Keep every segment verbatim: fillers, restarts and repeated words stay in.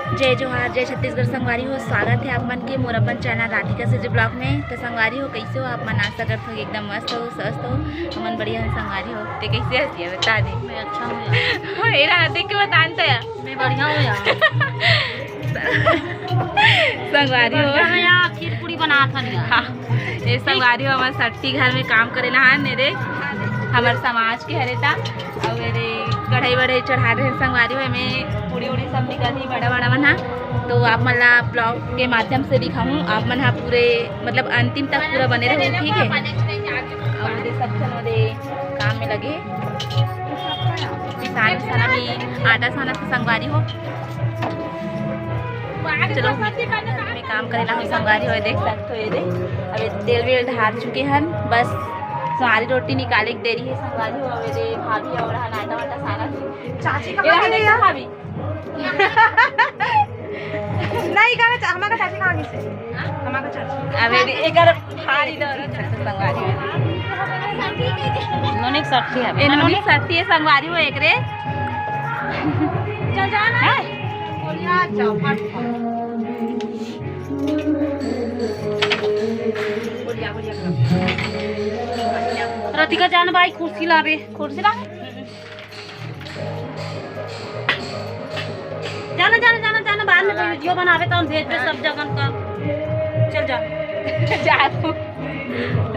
जय जोहार, जय छत्तीसगढ़ संगवारी हो, स्वागत हे आप मन के मोर अपन चैनल राधिका सीजी ब्लॉग में। तो संगवारी हो, कैसे हो आप मन? आशा करत हो एकदम मस्त हो, स्वस्थ हो। हमन बढ़िया हन संगवारी हो। ते कैसे हस या? बता दे। मैं अच्छा हूँ यार। हाँ, एला देख के बता न तो या। मैं बढ़िया हूँ यार। संगवारी हो। बढ़िया हूँ यार, खीर पूरी बनात हन यार। हाँ, ये संगवारी हो, हमर सट्टी घर में काम करे ला हन रे, हमर समाज के हरे ता। अउ एदे कढ़ाई वढ़ाई चढ़ा रहे संगवारी हो, एमे पूड़ी उड़ी सब निकलही बड़ा बड़ा मन हा। तो आप मन ला ब्लॉग के माध्यम से दिखाहूँ, आप मन हा पूरे मतलब अंतिम तक पूरा बने रहू, ठीक है। अउ एदे सब झन ओदे काम में लगे, पिसान उसान भी आटा सानत हे संगवारी हो। चलो, मैं काम करे ला हूँ संगवारी हो, देख सकते हो ये दे। अब ये तेल वेल ढार चुके हन, बस सारी रोटी निकाले के देरी है संगवारी हो। अब ये दे भाभी और हन आटा वाटा सारा। चाची ये कहाँ रहे गई यार? भाभी? नहीं, कहाँ चा-, हमारा चाची कहाँ गई से? हमारा चाची। अब ये दे, एकर भारी दौलत है संगवारी हो। नोनी के सट्ठी है। ए, नोनी के सट्ठी है संगवारी हो एकरे। चल जा ना। हैं? बोलिया, जाओ, फट, फट। बोलिया, बोलिया, करो। राधिका जान भाई, कुर्सी लावे। कुर्सी ला। जाना, जाना, जाना, जाना, बाद में वीडियो बनावे तो हम भेज दे सब जगन का। चल जा। जा तू।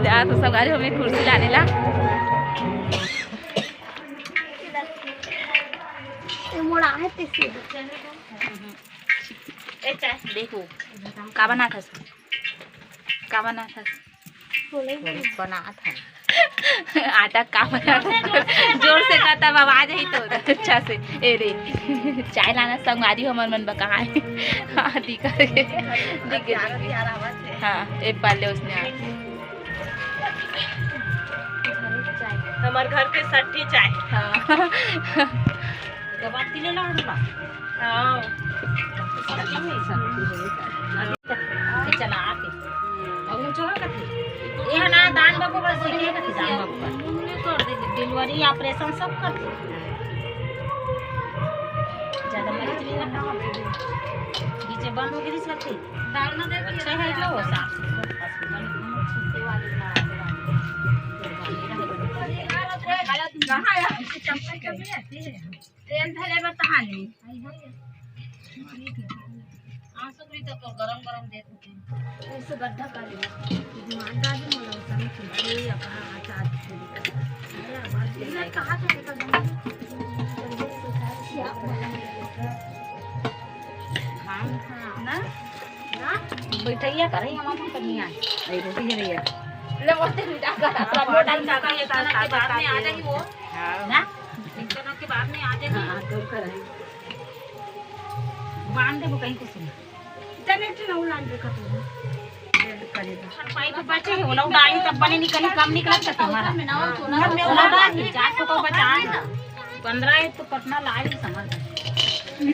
जा तू संगवारी, हमें कुर्सी लाने ला। ए, मोड़ा है तेरे से। ए, चाय देखो, का बनात हस? का बनात हस? बोले बनात हन। आटा का बनात हस? जोर से कहा, तब आवाज आई तो अच्छा से। ए रे, चाय लाना संगवारी हो, हमर मन बका है। हाँ, दिखा दे। दिख गए, दिख गए। हाँ, एक बार ले उसने आ। हमार घर के सट्ठी चाय। हाँ। तो बात के ले लो ना। हाँ। सट्ठी में सट्ठी है। अभी चला आके। अब वो चला कथे। ये ना दान बाबू का सीखे कथे दान बाबू का। डिलीवरी ऑपरेशन सब करथे। ज्यादा मरीज नहीं रखा। बीच में बंद हो गई थी सबके। अच्छा है, लो, साफ सुथरा। कहाँ है? चप्पल कभी रहती है। ट्रेन धरे बर तहाँ ले। हाँ, सुकरी तो गरम गरम देत होते हैं। ऐसे गड्ढा कर लिया। दुकानदार भी मतलब समझ के बड़े अपना आचार के लिए। अरे, आवाज भी इधर कहाँ से निकल रही है? हाँ, हाँ। ना? ना? बैठैया कर रही है, हम अपन करनी आए। अरे, रोटी दे रही है। ले, बोलते नहीं, जा कर, हाँ, अपना लोटा बात निकाल, ये करना के बाद में आ जाएगी वो। हाँ। ना? एक करना के बाद में आ जाएगी। हाँ, तो कर रही। बांध दे वो कहीं कुछ नहीं। जने एक ठन अउ लान दे कतहूँ। पाइप बचे हे, ओला डाली तब बने निकली, कम निकलत त तुम्हारा। ओला डाली, चार ठो तो बचा है। पंद्रह है तो पटना ला ही समझ।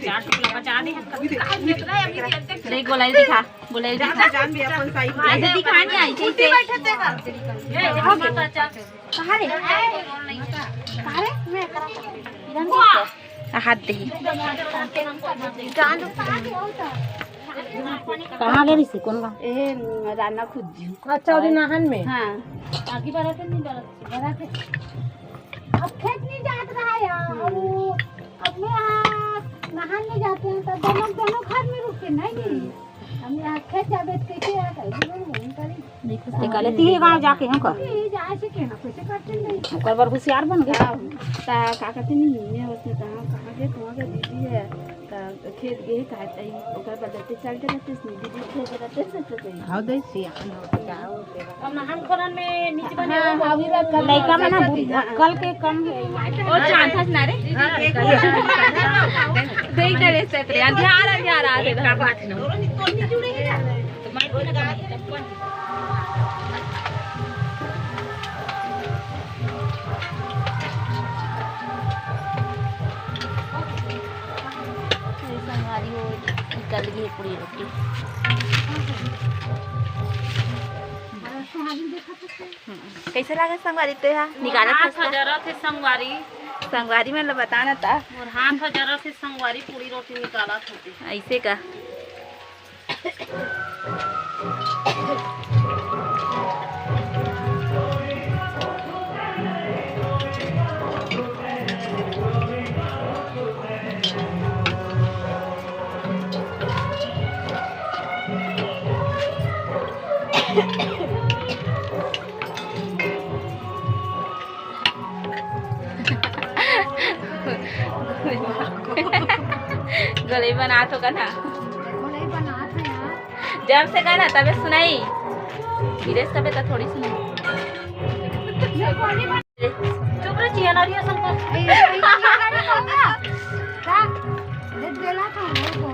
चार ठो बचा दे। देख, बोलाई दिखा, बोलाई दिखा। जान भी अपन साइज में। ऐसे दिखा नहीं आई, कुर्सी जैसे बैठे थे का? कहाँ रे? कहाँ रे? मैं करा। हाथ दे। कहाँ ले रही से? कौन गाँव? ए, राना खुज्जू। अच्छा, उधर नाहन में? हाँ। आगे बढ़ा थे, नहीं बढ़ा थे, बढ़ा थे। अब खेत नहीं जात रहा यार। अब, अब मैं यहाँ नाहन में जाते हैं, तो दोनों, दोनों घर में रुकते नहीं। हम यहाँ खेत जाबे तो कैसे यहाँ कहीं भी नहीं करी। ते कहले, "तीहे गाँव जाके हम कर।" ये जाए से कहना, कैसे करते नहीं। ओकर बर होशियार बन गए। हाँ, ता का कहते नहीं, मैं होते तो हम कहाँ गए, कहाँ गए दीदी है, ता खेत गए, कहा तई ओकर बदलते चल के रहते, दीदी खेत रहते से तो कहीं। हाँ, दे सियान हो, क्या हो, क्या हो। अब नहान खोरन में नीचे बने हाँ, हो, हाँ, वही बात कर लइका मन ह बुद्धि कल के कम है। ओ चांद हस ना रे। हाँ, देख करे से तेरे अंधियार, अंधियार आ रे। संगवारी हो, निकल गई पूरी रोटी। हम्म। कैसे लगा संगवारी तो यहाँ निकालत हाथ हस का? जरत हे संगवारी। संगवारी मन ल बताना ता। मोर हाथ ह जरा से संगवारी पूड़ी रोटी निकालत होते। ऐसे का? गोलई बनात हो का ना? गोलई बनात हो यार। जब से गाना तबे सुनाई। धीरे से तबे त थोड़ी सुनाई। चुप रह, चिया नारी असन कर। ए, ए, ए, ए, का? दे देला तो हो, हो।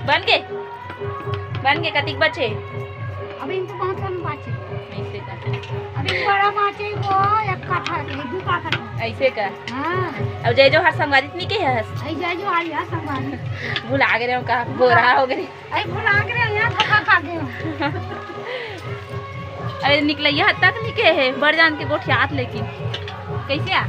बन के? बन के कतिक बचे? अभी इनको पाँच कन बाचे। ऐसे का? अभी बड़ा बाचे वो एक काठा, एक दो काठा। ऐसे का? हाँ। अब जय जोहार संगवारी त नइ के हस? अरे जय जोहार यार संगवारी। भुला गे रेहेंव का, बोरा हो गे। अरे भुला गे रेहेंव यार, धोखा खा गे हँव। अरे निकलइया हद तक नइ के हे, बड़ जान के गोठियात लेकिन। कैसे आ?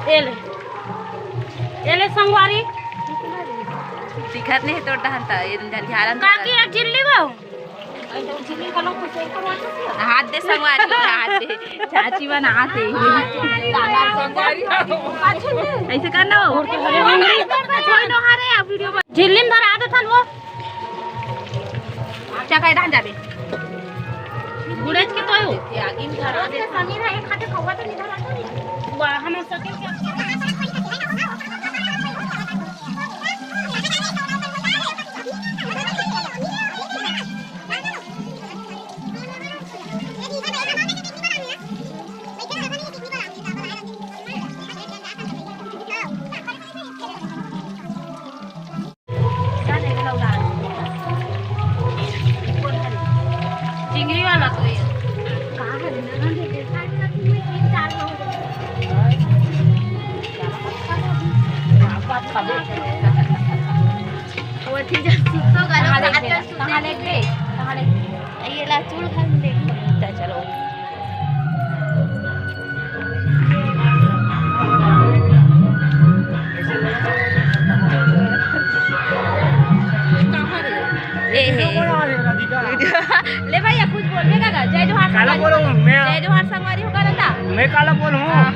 ए ले, ए ले संगवारी। दिखत नहीं तोर डहन त, ये झंझारन काकी, एक झिल्ली बा। हाथ दे संगवारी, हाथ दे। चाची बनात हे। ऐसे करना हो। कोई नोहारे, अब वीडियो बन-, झिल्ली में धरा देथन वो। चकाई धान जाबे। गुड़ज के तो हो। आगे में धरा दे। समीर है, एक हाथे खौवा तो नहीं धरा था। वाह, हम सके क्या? चिंगरी वाला तो ये। वो ठीक है, सुतो का कहाँ ले गए? कहाँ ले गए? कहाँ ले गए? ये ला चूड़ खा ले। अच्छा, चलो। ए हे। वीडियो ले भैया, कुछ बोलबे का? जय जोहार काला संगवारी। बोलूं मैं? जय जोहार संगवारी हो, का रंदा? मैं काला बोलूं? हाँ।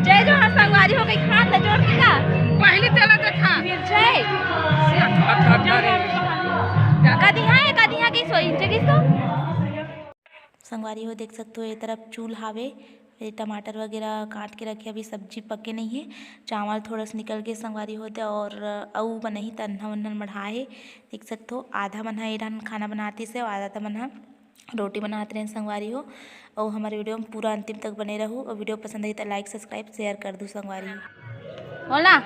जय जोहार संगवारी हो, कहीं हाथ ला जोड़ के का? पहली तेला देखा। फिर जय। कदिहा है, कदिहा की सोई, इंचे की सो? संगवारी हो, देख सकते हो, ये तरफ चूल हावे, ये टमाटर वगैरह काट के रखे, अभी सब्जी पके नहीं है। चावल थोड़ा सा निकल के संगवारी हो दे, और अऊ बनही त अन्हा वन्हा मढ़ा है। देख सकते हो, आधा मन ह एडहन खाना बनाते से, और आधा त मन ह रोटी बनात रहे संगवारी हो। और हमारे वीडियो में पूरा अंतिम तक बने रहू, और वीडियो पसंद आई तो like, subscribe, share कर दू संगवारी हो। होला?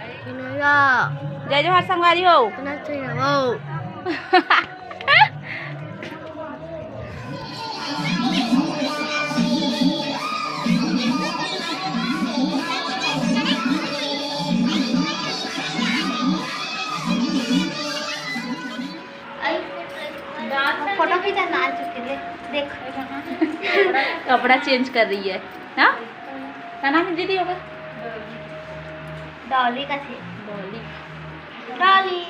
जय जोहार संगवारी हो। फोटो खींचा ना, आ चुके ले, देख। कपड़ा चेंज कर रही है, हाँ? का नाम है दीदी होगा? डॉली का थे। डॉली। डॉली।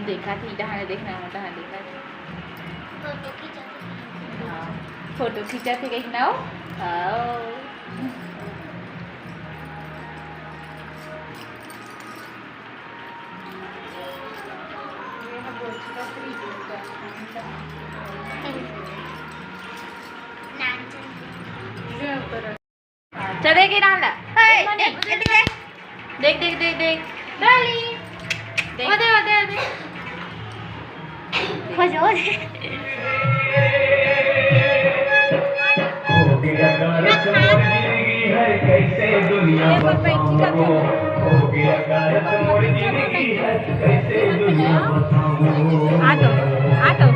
देखा थी, डहाने देखना, डहाने देखा थी। फोटो खींचा थी। हाँ, फोटो खींचा थी कहीं ना हो। हाँ। चले गिरा ला। हे, देख, देख, देख। देख, देख, देख, देख। डाली। ओदे, ओदे, ओदे। खोजो। आ तो, आ तो।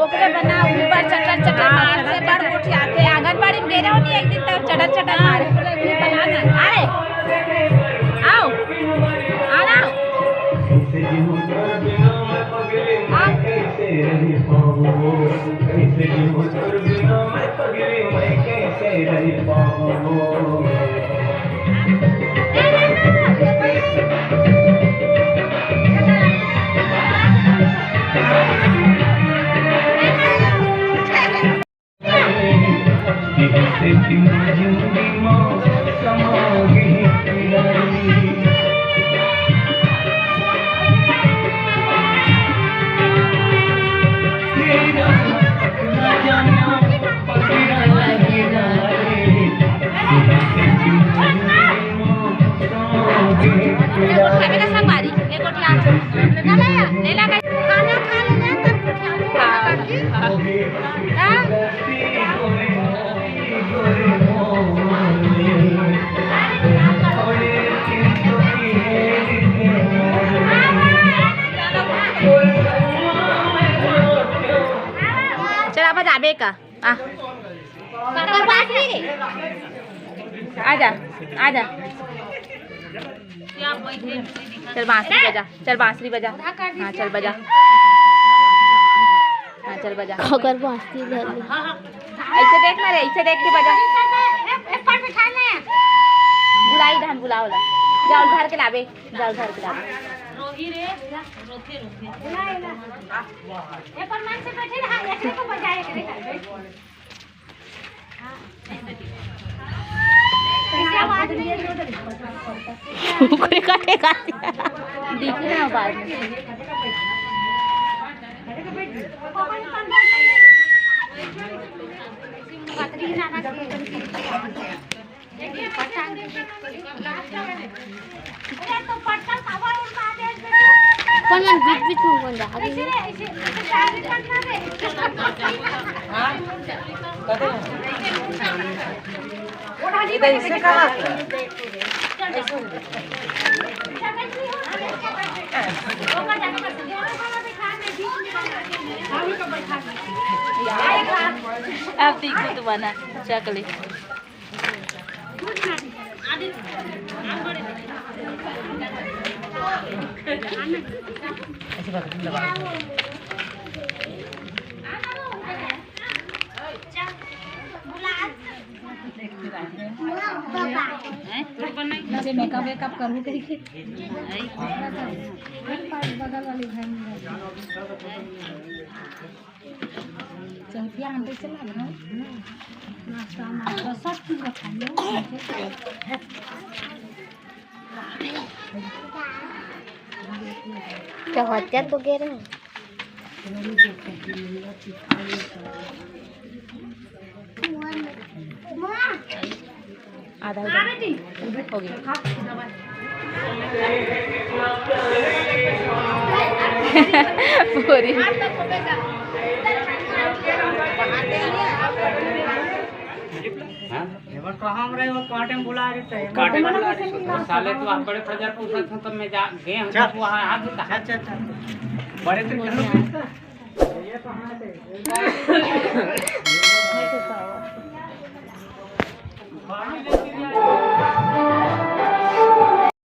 ओकरे बना ऊपर चटर चटर मार से बड़ गोठियाथे। आंगनबाड़ी में गे रहो नहीं एक दिन तक चटर चटर मारे। अरे, आओ, आ ना। खाना खा लेना, तब हाँ। चल, अब जाबे का। आ। आजा, आजा। चल बांसुरी बजा, चल बांसुरी बजा। हाँ, चल बजा। हाँ, चल बजा। अगर बांसुरी धर ले। ऐसे देख ना रे, ऐसे देख के बजा। बुलाई धान बुलाओ ला। जाओ घर के लाबे, जाओ घर के लाबे। रोही रे, रोथे, रोथे। एक मन से बैठे रहा, एक को बजाए करे। ओकरे काटे का दिख रहा बाद में। कौन मन बीच बीच में कौन जा रही है? इधर इससे कहा। अब देखो तुम्हारा चकली। से मेकअप वेकअप करूँ कहीं के। बगल वाली घर में। चौथिया हम कैसे लागे ना? नाश्ता, नाश्ता, सब चीज रखा है। चौहत्तर तो गिर रहे हैं। आधा हो गया। हो गया। पूरी। हाँ? एबर तो हम रहे, वो काटे में बुला रही थे। काटे में बुला रही थे। साले तो आप बड़े फजर पूछत हो, तो मैं जा, गए हम चल। तो वहाँ हाथ उठा। चल, चल, चल। बड़े तो घर में पूछता। ये तो हाथ है।